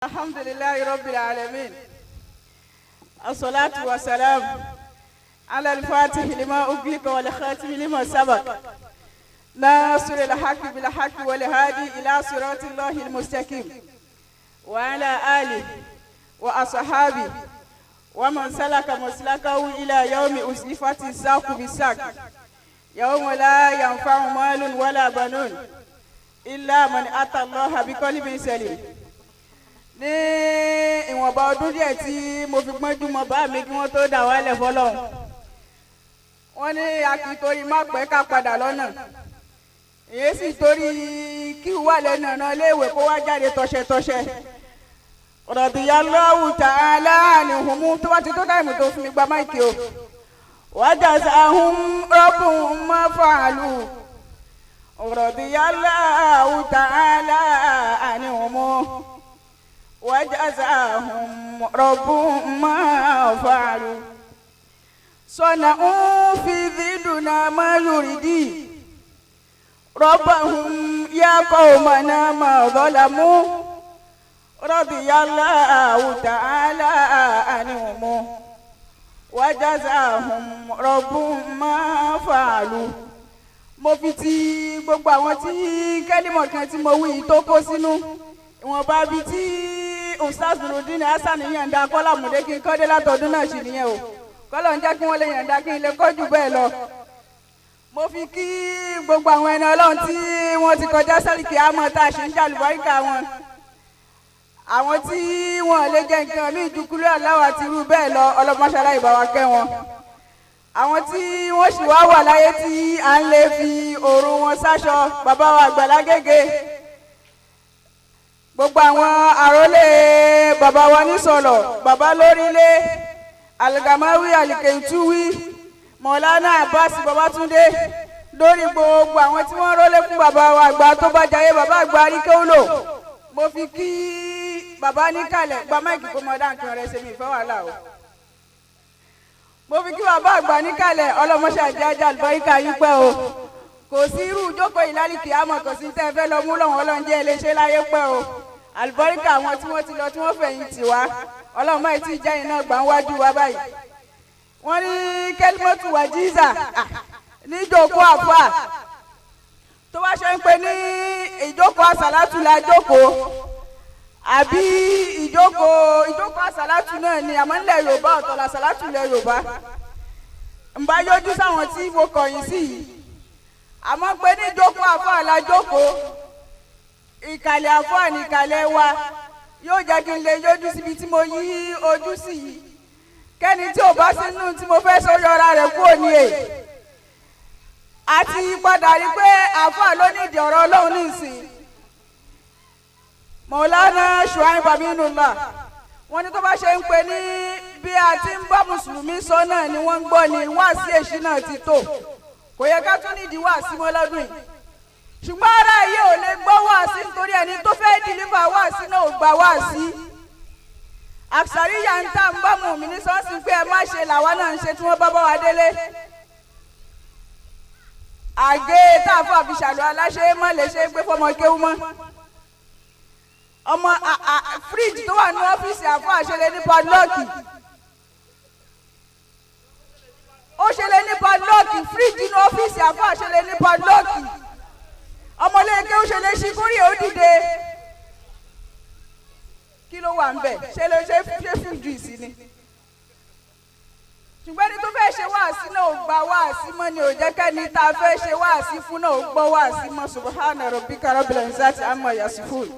الحمد لله رب العالمين، الصلاة والسلام على الفاتح لما أغلق والخاتم لما سبق، ناصر الحق بالحق والهادي إلى صراط الله المستقيم، وعلى آله وأصحابه ومن سلك مسلكه إلى يوم أزلفت الساق بالساق، يوم لا ينفع مال ولا بنون إلا من أتى الله بقلب سليم. Ní ìwọ̀nba ọdún díẹ̀ tí mo fi gbọ́njú mọ bá mi kí wọ́n tó dà wálẹ̀ fọlọ́run, wọ́n ní a kì í torí má pẹ́ ká padà lọ́nà, èyí sì torí kí wà lẹ́nu ọ̀nà iléèwé kó wá jáde tọ̀ṣẹ̀tọ̀ṣẹ̀. Radiyallahu ta'ala anhum. Tó bá ti tó time tó fún mi, gba mic o. Wajazahum rabbuhum ma fa'alu. Radiyallahu ta'ala anhum wajazahum rabbuhum ma fa'alu. صنعوا في ذدنا ما يريدي ربهم يا قومنا ما ظلموا. رضي الله تعالى عنهم وجزاهم ربهم ما فعلوا. Mo fi ti gbogbo àwọn tí kẹ́límọ̀ kan tí mo wí yìí tó kó sínú ìwọ̀nba bíi tí Ustaz Nurudeen Hasan yànda kọ́lá mùdé kí n kọ́ dé látọdún náà sí nìyẹn o. Kọ́lọ̀ ń jẹ́ kí wọ́n lè yànda kí n lè kọ́jú bẹ́ẹ̀ lọ. Mo fi kí gbogbo àwọn ẹni Ọlọ́run tí wọ́n ti kọjá sálìkì àmọ́ tá a ṣe ń jàlùbáríkà wọn, àwọn tí wọ́n lè jẹ́ nǹkan mí ju kúlẹ̀ aláwọ̀ àti irú bẹ́ẹ̀ lọ. Ọlọ́mọṣálá ìbáwá kẹ́ wọn. Àwọn tí wọ́n sì wá wà láyé tí à ń lè fi òórùn wọn sáṣọ, bàbá wa Àgbàlá Gègé, gbogbo àwọn àrólé bàbá wa ní sọ̀lọ̀, bàbá lórílẹ̀ Aligamawi, Alikeituwi, Mọ̀lánà Abbas Babatunde, lórí gbogbo àwọn tí wọ́n rólé fún bàbá wa àgbà tó bá jayé, bàbá àgbà Aríkéwòlò. Mo fi kí bàbá níkàlẹ̀. Gba mic kó mọ dáǹkan rẹ̀ ṣe mi ìfẹ́ wàhálà o. Mo fi kí bàbá àgbà níkàlẹ̀. Ọlọ́mọṣẹ́ àjẹjẹ àlùbáríkà yín pẹ́ o. Kò sí irú ìjókòó ìlálìkì àmọ́ kò sí tẹ́ ẹ fẹ́ lọ mú lọ́wọ́. Ọlọ́run jẹ́ iléeṣẹ́ láyé pẹ́ o. Àlùbáríkà àwọn tí wọ́n ti lọ, tí wọ́n fẹ̀yìn tì wá, Ọlọ́run máa ti jẹ́ iná gbà ń wájú wa báyìí. Wọ́n ní kẹ́límọ́tù wà jíza níjókòó àfà tó wá ṣe ń pè ní ìjókòó àsàlátù la jókòó àbí ìjókòó àsàlátù náà ni. Àmọ́ nílẹ̀ Yorùbá, ọ̀tọ̀ làsàlátù ilẹ̀ Yorùbá ń bá yọjú sáwọn tí mo kọ̀yìn sí yìí. Àmọ́ pé ní ìjókòó àfà la jókòó, ìkàlẹ̀ àfà ní ìkàlẹ̀ wa yóò jẹ́ kí n lè yọjú síbi tí mo yí ojú sí yìí. Kẹ́ni tí ò bá sínú tí mo fẹ́ sọ yọra rẹ̀ kúrò ní è àti padà rí pé àfà ló ní ìdí ọ̀rọ̀ Ọlọ́run nísìn. Mọ̀lánà Shuaib Aminullah, wọ́n ní tó bá ṣe ń pè ní bí a ti ń bá mùsùlùmí sọ náà ni wọ́n ń gbọ́ ni wáàsí èṣí náà ti tó. Kò yẹ ká tún nídìí wáàsí mọ́ lọ́dún yìí, ṣùgbọ́n ara yìí ò lè gbọ́ wáàsí nítorí ẹni tó fẹ́ deliver wáàsí náà ò gba wáàsí. Àṣàríyà ń tà ń bá mùmí ní sọ́ọ̀sì pé ẹ má ṣe làwa náà ń ṣe tí wọ́n bá bá wa délé. Àgé tá a fọ́ àfi ṣàlù aláṣẹ mọ́ lè ṣe gbé fọmọ kéwú mọ́. Ọmọ fíríjì tó wà ní ọ́fíìsì àfọ́ àṣẹlẹ̀ ní padlock, ó ṣẹlẹ̀ ní padlock. Fíríjì ní ọ́fíìsì àfọ́ àṣẹlẹ̀ ní padlock. Ọmọléèké ó ṣẹlẹ̀ ṣí kórè ó dìde. Kí ló wà ń bẹ̀? Ṣe lè ṣe ṣe fún juice ni? Ṣùgbọ́n ẹni tó fẹ́ ṣe wáàsí náà ò gba wáàsí mọ́ ni ò jẹ́ kẹ́ni tá a fẹ́ ṣe wáàsí fún náà ò gbọ́ wáàsí mọ́. Subhana rabbika rabbil izzati amma yasifun.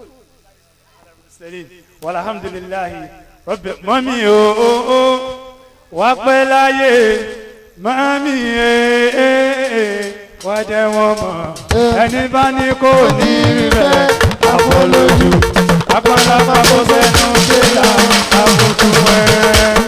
Walhamdulillahi rabbi. Mọ́mí o o o wá pẹ́ láyé mọ́mí ee wá jẹ́ wọn mọ̀. Ẹni bá ní kò ní rí bẹ́ẹ̀ àfọlójú apálápá kó sẹ́nu fìlà àbùkù ẹ̀.